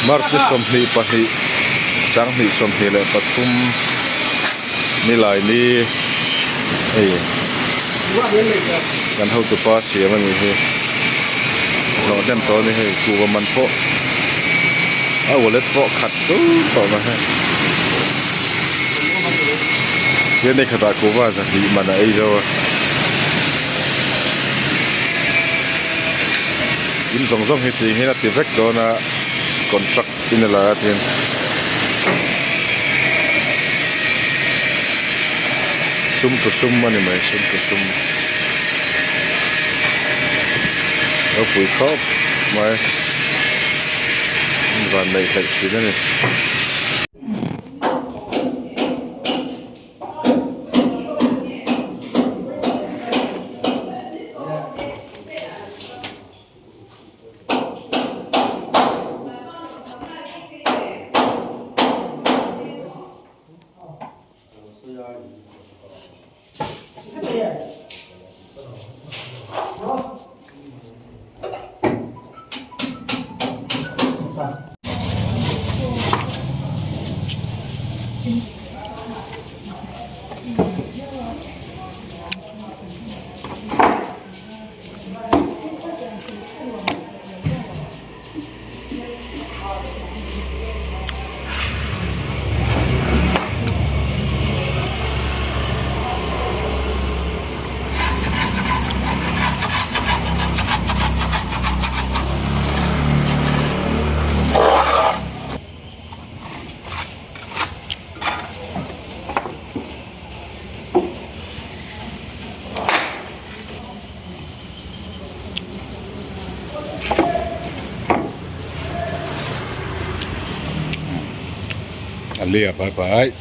March ni 22 2023 nilai ni hei kan hotupa siam a nih hi hlawh hnem tawh a ni hei kuhva man pawh a wallet pawh khat dur tawh mai hei hian ni khatah kuhva 200 man a ei zo a. In zawng zawng hi tih hian a ti vek dawn a contract in a la a tin sum tu sum a ni mai sum tu sum ropui khawp mai van neih hleih thin a ni. Alia bye bye.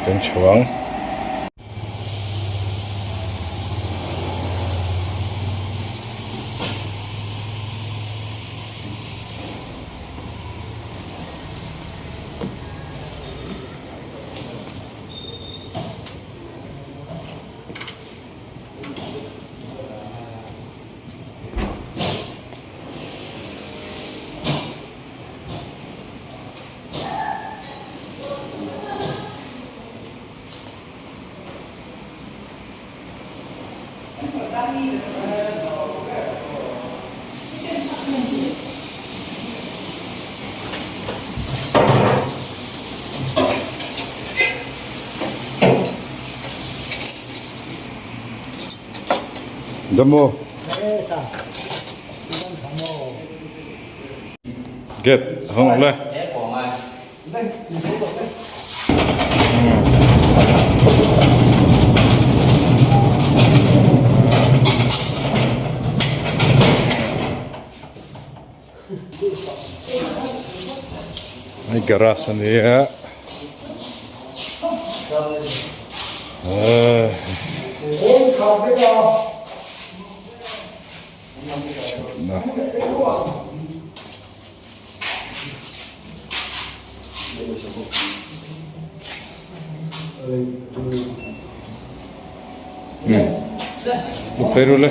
Kan chho ang. Damo. Gate hawng ang le. Hei garage a ni a Phei ru le.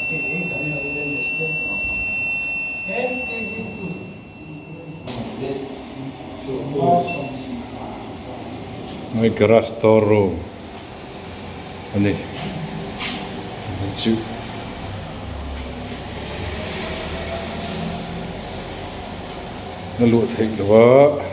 Hei garage store room a ni hei chu a luh theih loh a.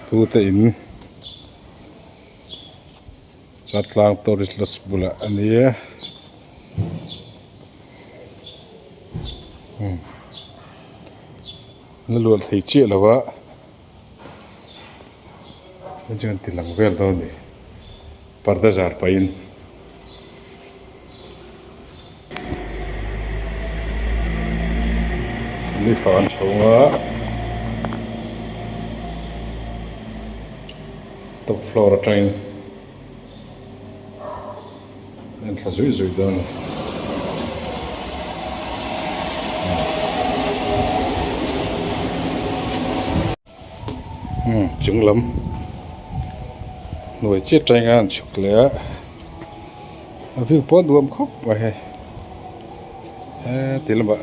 Pute in Chatlang tourist lodge bulah a nia. La luah thei chiah lo a hei chuan ti lang vel dawn a ni parda zar pahin. Ni fan chhunga top floor atangin a en thla zui zui dawn a ni. Chung lam hnuai chiah atangin a han chhuk leh a a view pawh a nuam khawp mai hei heti lamah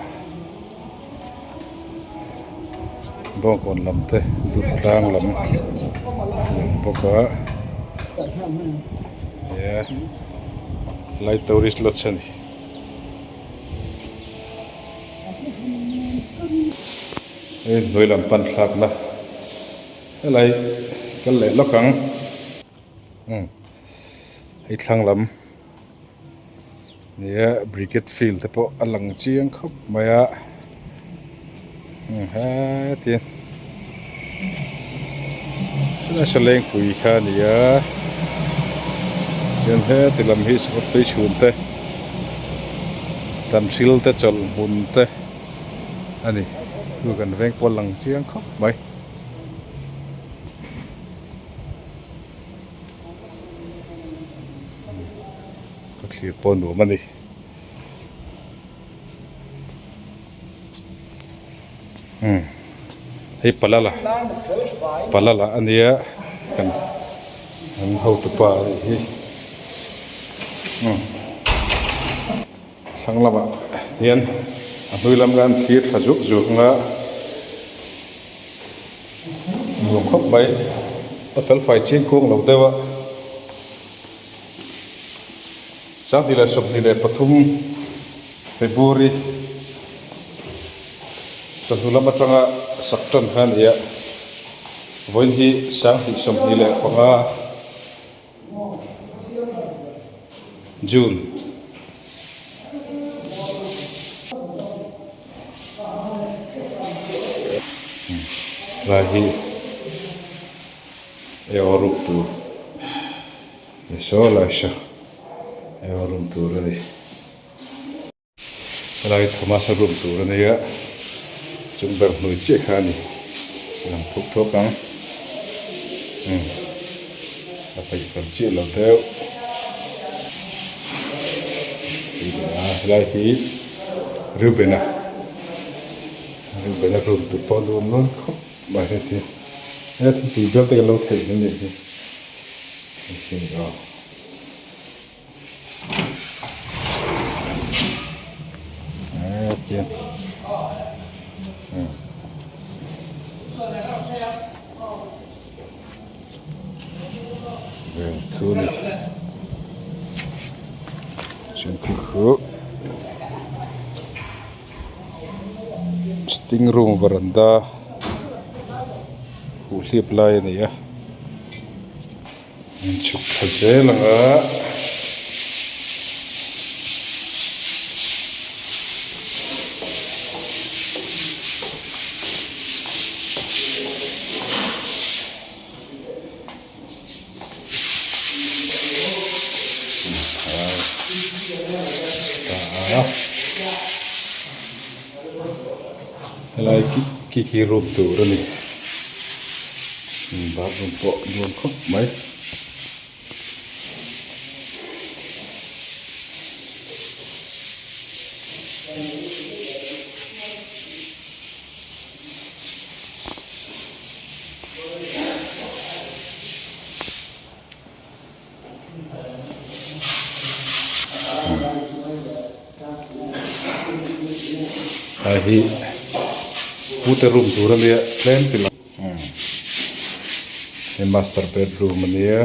bawngkawn lam te dut tlang lam a lang bawk a nia lai tourist lodge a ni. Hei hnuai lam pan thlakna helai kal leh lawk ang umm hei thlang lam nia brigade field te pawh a lang chiang khawp mai a umm heti chulai saw lengpui kha a ni a chuan heti lam hi sakawr tui chhun te tanhril te chawlh hmun te. a ni chu kan veng pawh a lang chiang khawp mai. Ka thlir pawh nuam a ni. Umm hei palala palala a nia kan an hotupa a nih hi umm. Thlang lamah hian a hnui lam khan thlir thla zuk zuk ang a, nuam khawp mai a fel fai chiang kuang lo deuh a, 2023 February chawhnu lam atanga sak tan kha a ni a, vawiin hi 2025. June. Lai hi ewa room tur ni saw lai saw ewa room tur a ni. Helai Thomas a room tur a nia chung ber hnui chiah kha a ni lang thuk thuk ang umm a peih fel chiah lo deuh helai hi Reuben-a Reuben-a room tur pawh a nuam nual khawp mai heti he thingpui bial te kan lo theih hle a nih hi aw. Sitting room varanda huh hliap lai a ni a. An chhuk thla zel ang a. Helai khi khi room tur a ni bathroom pawh nuam khawp mai. hi pute room tur a nia tlem ti lo hei master bedroom a nia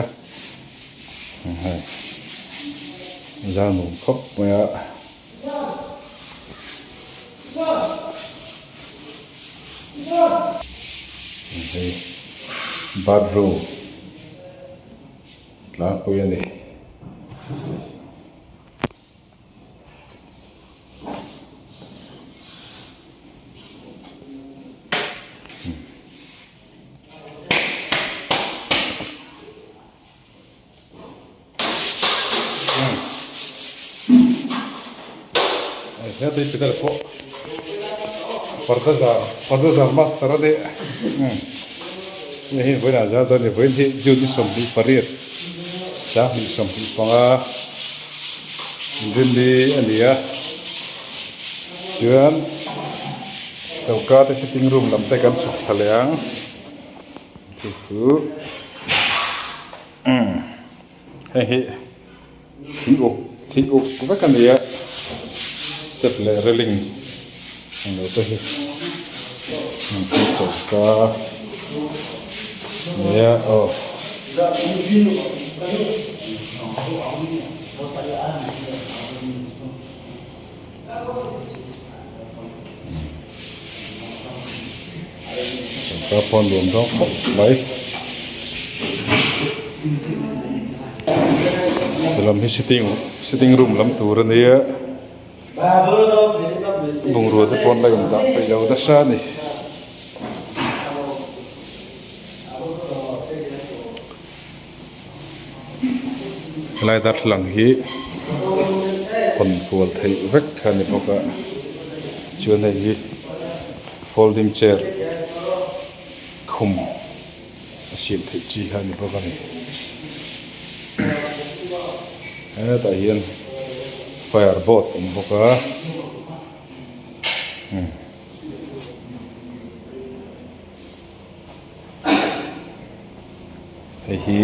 hei zan nuam khawp mai a. Hei bathroom tlangpui a ni. Parda zar parda zar master a nih hei hi vawiinah zar dawn a ni vawiin hi June ni 28 2025 inrinni a ni a chuan choka te sitting room lam te kan chhuk thla leh ang chu chu. Hei hi thing uk thing uk vek a ni a step leh railing ang lo te hi hei choka a ni a aw. Choka pawh a nuam dawn khawp mai. Helam hi sitting sitting room lam tur a nia bungrua te pawh an la indah peih lo nasa a ni. Helai darthlalang hi hawn kual theih vek kha a ni bawk a chuan hei hi folding chair khum a siam theih chi kha a ni bawk a ni hetah hian fire board a awm bawk a. Hei hi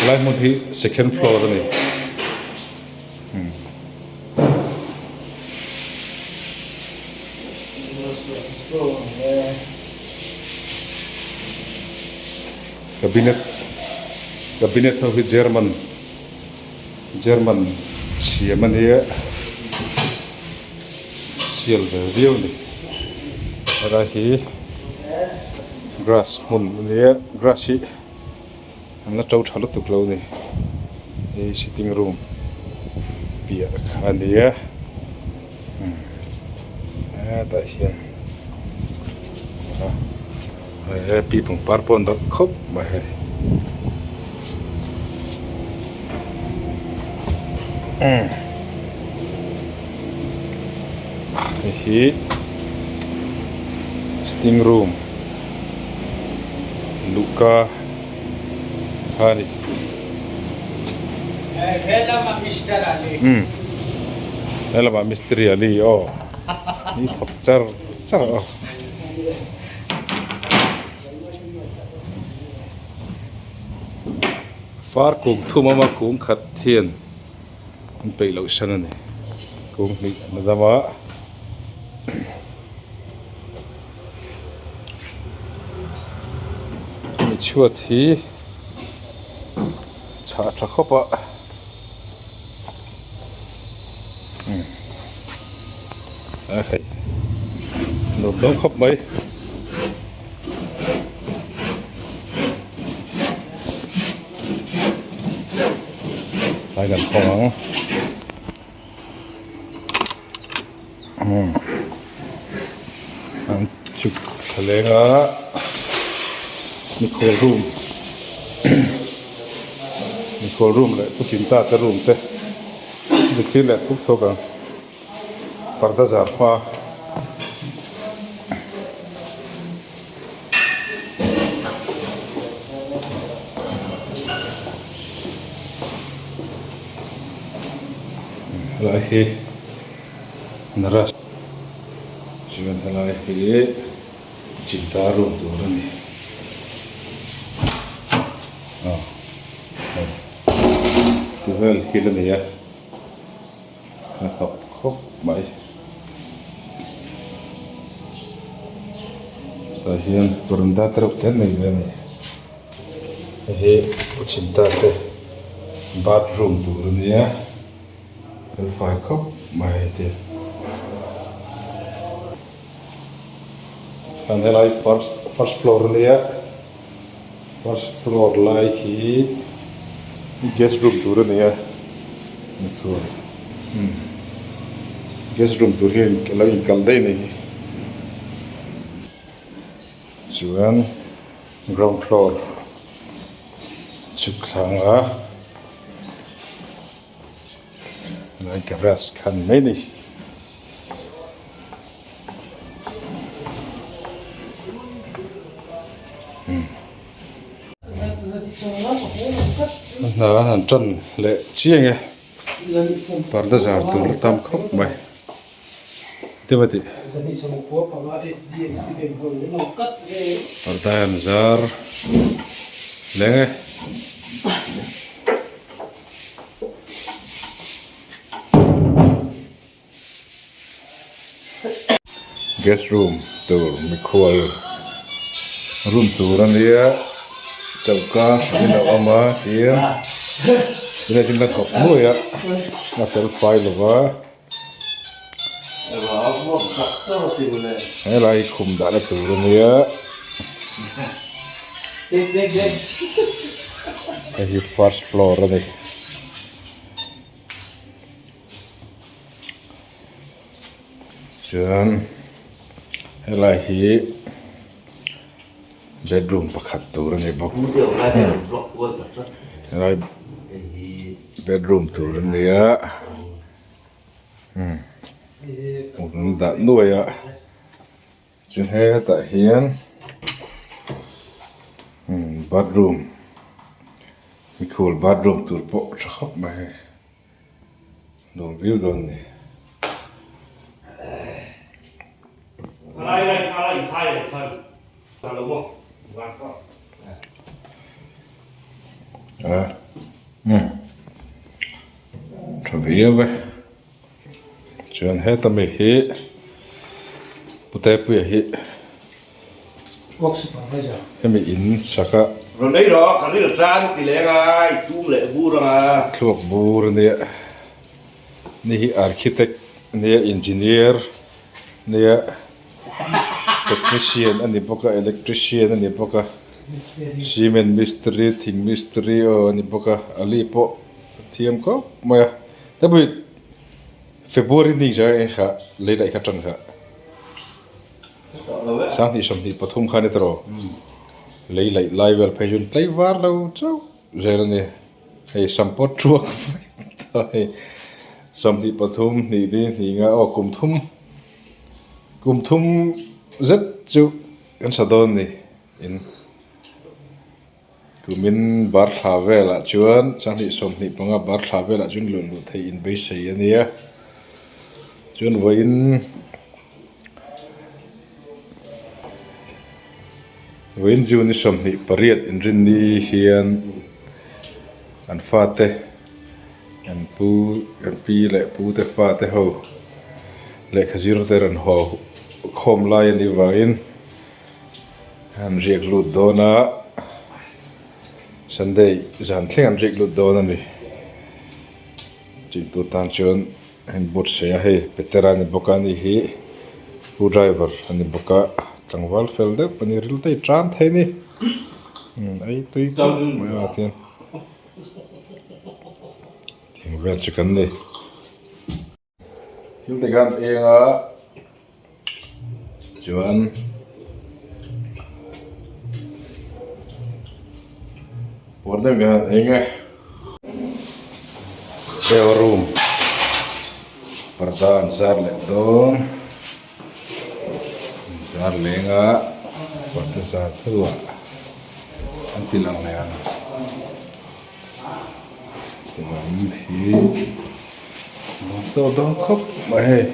helai hmun hi second floor a ni cabinet cabinet ho hi German German siam a nia. Sial ve viau a ni helai hi grass hmun a nia grass hi an la to tha lutuk lo a ni hei sitting room piah kha a nia hetah hian he pi pangpar pawh an dah khawp mai hei. Hei hi sitting room luhka kha a ni. He lamah mistiri Ali aw ni thawk char char aw. Far kung thum awm a kung khat hian an peih loh san a ni kung hnih an dam a hemi chhuat hi chhah tha khawp a a hei nuam dawn khawp mai. Tlai kan khawng ang umm an chuk thla leng a mikhual room mikhual room leh pu chinta te room te ziktir leh thuk thuk ang. Parda zar hma helai hi naras chuan helai hi chinta room tur a ni aw hei ti vel thil a ni a. A hnawk khawp mai. Tah hian varanda te reuh te an nei ve a ni. Hei hi Pu Chinta te bathroom tur a nia felfai khawp mai hei te. Chuan helai first first floor a nia first floor lai hi guest room tur a ni a mikhual umm guest room tur hi a lo inkalh daih a ni hi chuan ground floor chhuk thlang a helai garage kha a ni mai a ni. Hna an han tan leh chiang e parda zar tur la tam khawp mai tive tih parda an zar leng e. Guest room tur mikhual room tur a nia choka in a awm a tin tunah hian a thawk nuai a a fel fai lo va helai hi khum dahna tur a nia hei hi first floor a ni. Chuan helai hi bedroom pakhat tur a ni bawk helai bedroom tur a ni a umm an dah nuai a chuan hetah hian umm bathroom mikhual bathroom tur pawh tha khawp mai hei. Nuam viau dawn ni. A umm tha viau e. Chuan heta mi hi Putepuia hi Work supervisor. Hemi in saka. Rawn ei rawh, ka ril tan ti leng a, i tum leh bur ang a. Thluak bur a nia, ni hi architect a nia, engineer a nia, technician a ni bawk a, electrician a ni bawk a, cement mistiri, thing mistiri aw a ni bawk a, ali pawh a thiam khawp mai a, tepui February ni zai a kha lei daih kha tan kha. Sanghnih 23 khan i tawh lei laih lai vel phei chuan tlai var lo chauh zel a ni. Hei sam pawt thuak vek ta hei 23 hnih li hnih nga aw kum thum kum thum zet chu kan sa dawn a ni in kumin bar thla velah chuan sanghnih 25 bar thla velah chuan luh luh theih in beisei a nia chuan vawiin vawiin June 28 inrinni hian an fate an pu an pi leh pu te fate ho lehkha zir te rawn haw khawm lai a nih vangin. An riak lut dawn a, Sunday zan thleng an riak lut dawn a ni. Chingtu tan chuan a inbuatsaih a, hei Petera a ni bawk a, ani hi pu driver a ni bawk a, tlangval fel deuh a ni, ril te i tan thei a ni. Umm ei tui khawp mai a tiang thing vel chu kan ni. Thil te khan eng a chuan puar deuh hian eng e heng room parda an zar leh dawn an zar leng a parda zar hnuah an ti lang leh ang. Lam hi nuam tawh dawn khawp mai hei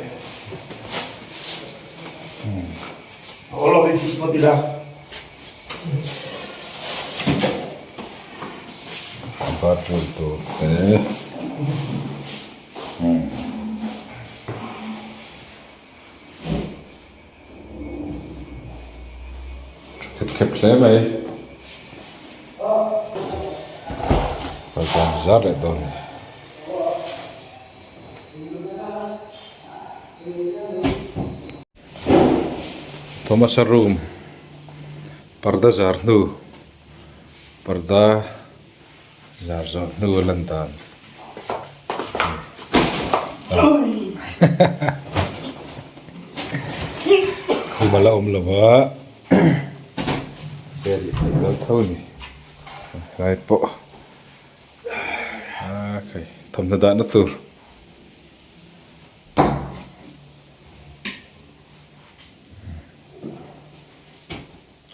bathroom tur te umm. Khep khep hle mai. Parda zar leh dawn a ni. Thomasa room parda zar hnu parda zar zawh hnu a lan dan khum a la awm lo va chair hi a lo tho a ni helai pawh a khai thawmhnaw dahna tur.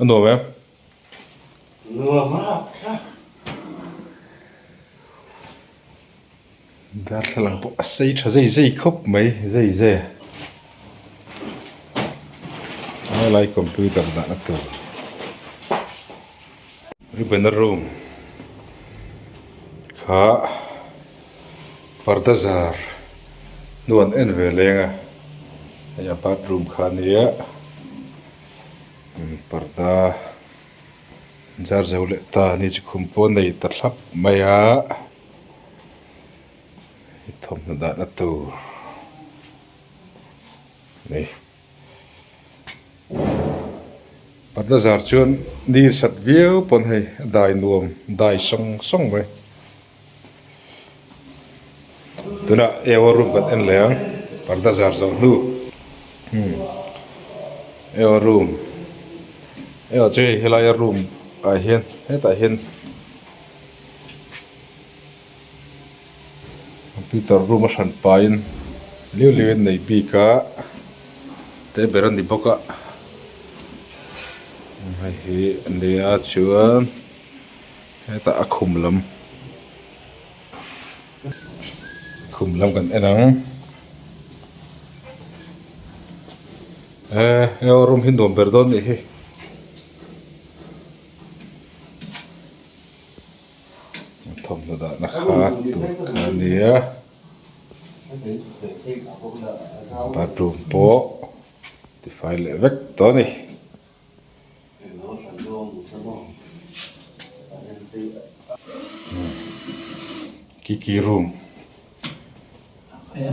A nuam em? Nuam rap thlak. Darthlalang pawh a sei tha zei zei khawp mai zei zei a. Helai computer dahna tur. Ribbon room kha parda zar hnu an en ve leng a hei a bathroom kha a nia parda zar zo leh ta a ni chu khum pawh a nei ta thlap mai a thawmhnaw dahna tur a ni. Parda zar chuan ni sat viau pawn hei a dai nuam dai sawng sawng mai. Tunah ewa room kan en leh ang parda zar zawh hnu umm ewa room ewa chu hei helaia room ah hian hetah hian computer room a hran pahin liu liu in nei bik a te ber a ni bawk a hei hi a nia chuan hetah a khum lam khum lam kan en ang eh room hi nuam ber dawn nih hi. Thawmhnaw dahna kha tur kha a nia bathroom pawh tifai leh vek tawh a ni. Kiki room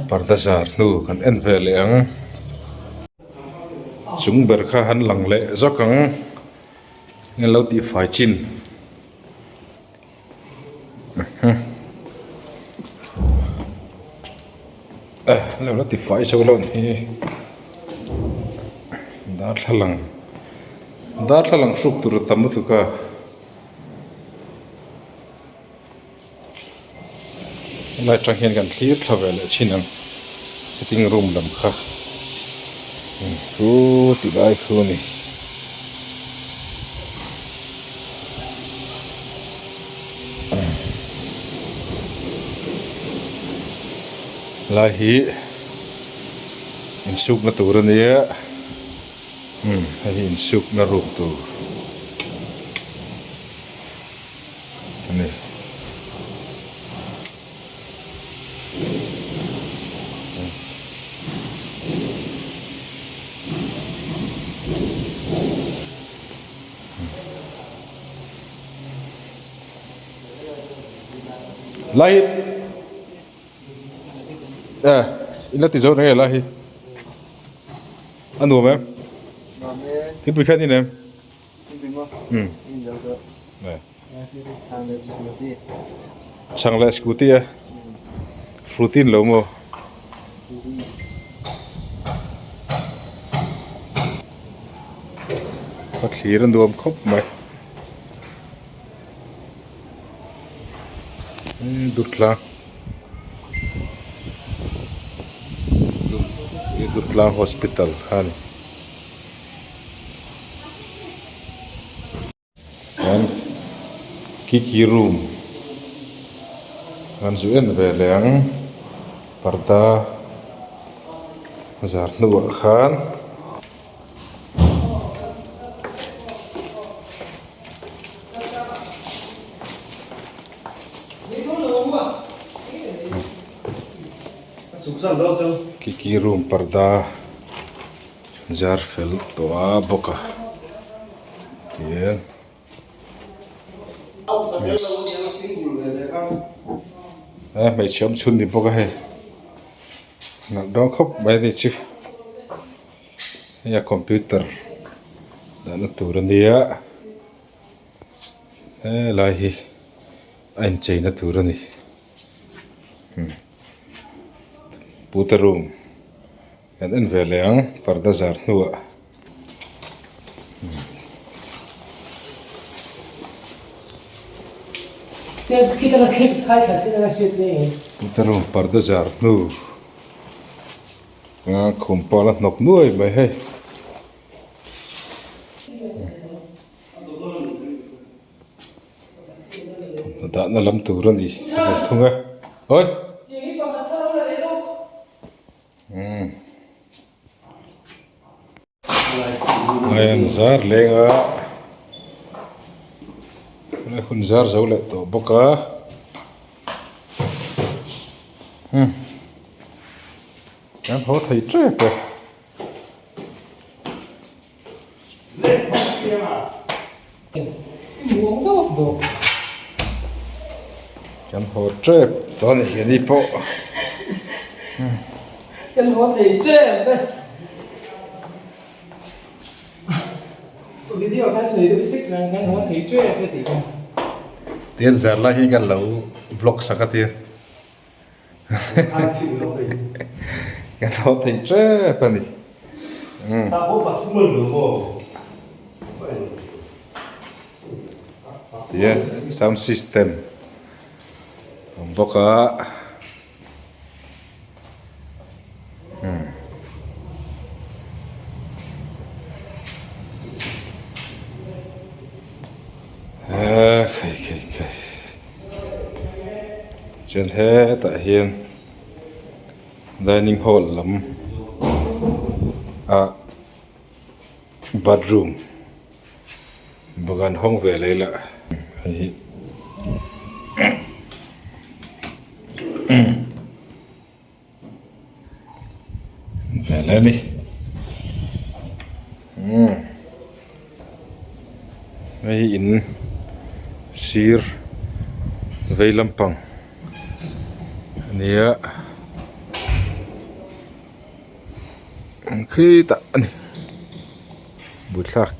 parda zar hnu kan en ve leh ang chung ber kha han lang leh zawk ang eng lo tihfai chin. Lo la tifai zo lo hi darthlalang darthlalang hruk tur a tam lutuk a helai atang hian kan thlir thla ve leh thin ang sitting room lam kha khu ti lai khu a ni. Lai hi insukna tur a nia umm hei hi insukna room tur a ni. Lai eh in la ti zo reng e lai hi a nuam em thingpui khan in em um chhang leh scooty a fruity in lo maw. Ka thlir a nuam khawp mai Durtlang Durtlang hospital kha a ni. Chuan kiki room an zu en ve leh ang parda zar hnuah khan. Kiki room parda zar fel tawh a bawk a. Hian. A hmeichhe awm chhun ni bawk a hei nalh dawn khawp mai a ni chu hei a computer dahna tur a nia helai hi a incheina tur a ni pute room. Kan en ve leh ang parda zar hnuah. Putar room parda zar hnu a khum pawh a la hnawk nuai mai hei. Thawmhnaw dahna lam tur a ni a rawn thung a awi. Lai an zar leng a lai hun zar zo leh tawh bawk a umm kan haw thei tep e. Kan haw tep tawh a ni hi ni pawh. Kan haw thei tep e. Video khan sawi deuh sek reng kan haw thei tep e tih kha. Tian zar lai hi kan lo vlog sak a tia. Kan haw thei tep a ni. Tia sound system a awm bawk a. Khai khai khai chuan hetah hian dining hall lam ah bathroom bagan hawng ve leh ila hei hi. Vel a ni umm hei hi in sir vei lampang a nia khitah a ni buaithlak.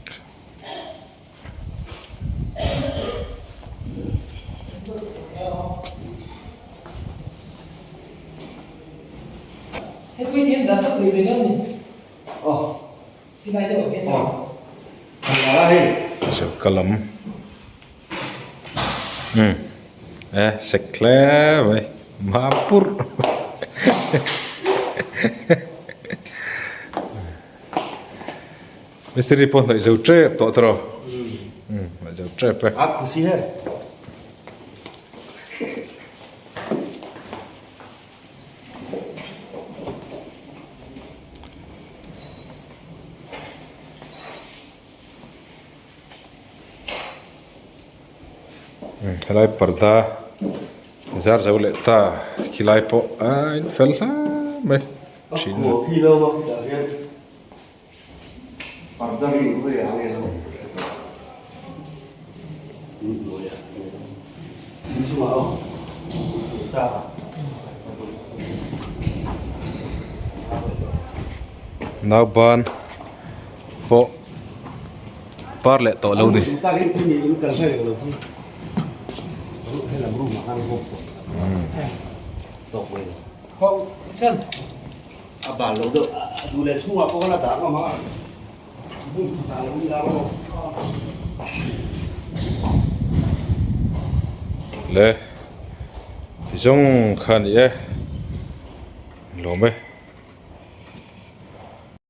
Choka lam umm e sek hle mai hma purh Mistiri pawh hnaih zo tep tawh tawh umm hnaih zo tep e. Aap khusi he. Helai parda zar zo leh ta khilai pawh a in fel hle mai thin a. Nauban pawh par leh tawh lo ni. A bal lo deuh a duh leh chhungah pawh khan a dah ngam a, hmun khatah lo in dah ngam a. Le ti zawng kha a ni e, lawm e.